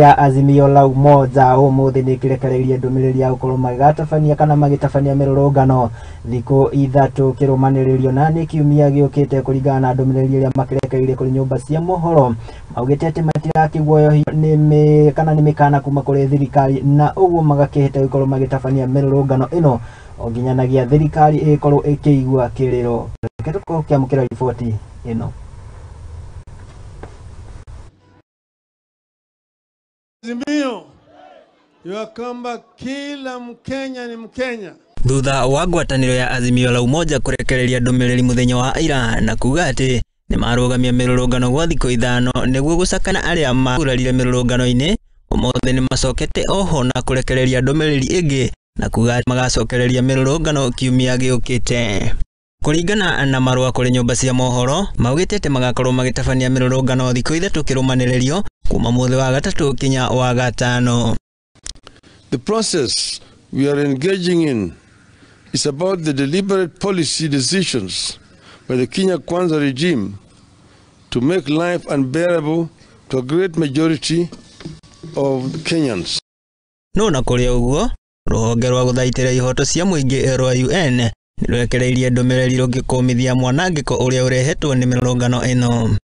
Ya Azimio la Umoja umuthi nĩ ĩkĩrekereirie ndũmĩrĩri ya gũkorwo magĩgatabania kana magĩtabania mĩrũrũngano thikũ ithatũ kĩrũmanĩrĩrio na nĩ kiumia gĩũkĩte kũringana na ndũmĩrĩri ĩrĩa makĩrekereirie kũrĩ nyũmba cia mohoro maugĩte atĩ matirakĩguoyohio nĩ kana nĩ mĩkana kuma kũrĩ thirikari na ũguo magakĩhĩta gũkorwo magĩtabania mĩrũrũngano ĩno o nginyanagia thirikari ĩgĩkorwo ĩkĩigua kĩrĩro. Reke tũkorwo tũkĩamũkĩra riboti ĩno. Azimio ya kwamba kila Mkenya ni Mkenya. Thutha wa ngwatanĩro ya Azimio la Umoja kũrekereria ndũmĩrĩri mũthenya wa ira na kuga atĩ nĩmarũgamia mĩrũrũngano gwa thikũ ithano nĩguo gũcakana arĩa magurarire mĩrũrũngano-inĩ, ũmũthĩ nĩmacokete oho na kũrekereria ndũmĩrĩri ĩngĩ na kuga magacokereria mĩrũrũngano kiumia gĩũkĩte. Kũringana na marũa kũrĩ nyũmba cia mohoro, maugĩte atĩ magakorwo magĩtabania mĩrũrũngano thikũ ithatũ kĩrũmanĩrĩrio kuma mũthĩ wa gatatũ kinya wa gatano. The process we are engaging in is about the deliberate policy decisions by the Kenya Kwanza regime to make life unbearable to a great majority of Kenyans. No na kũrĩ ũguo, rũhonge rwa gũthaitĩra ihoto cia mũingĩ rwa UN nĩrwekereirie ndũmĩrĩri rũgĩkũmithia mwanangĩko ũrĩa ũrehetwo nĩ mĩrũrũngano ĩno.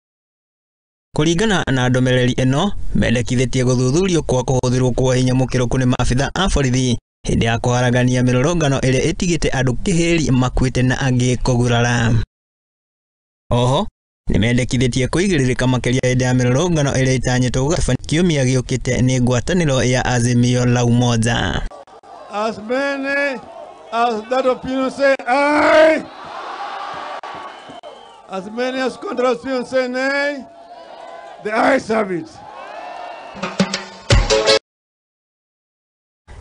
Kũringana na ndũmĩrĩri ĩno, mendekithĩtie gũthuthurio kwa kũhũthĩrwo kwa hinya mũkĩrũku nĩ maabitha a borithi hĩndĩ ya kũharagania mĩrũrũngano ĩrĩa ĩtigĩte andũ kĩhĩri makuĩte na angĩ kũgurara. Oho, nĩmendekithĩtie kũigĩrĩrĩka makĩria hĩndĩ ya mĩrũrũngano ĩrĩa ĩtanyĩtwo gũtabanio kiumia gĩũkĩte nĩ ngwatanĩro ya Azimio la Umoja. As many as that opinion say aye, as many as contrary opinion say nay, the ayes have it.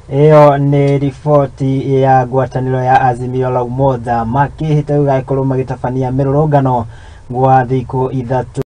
Ĩyo nĩ riboti ya ngwatanĩro ya Azimio la Umoja makĩhĩta gũgakorwo magĩtabania mĩrũrũngano gwa thikũ ithatũ.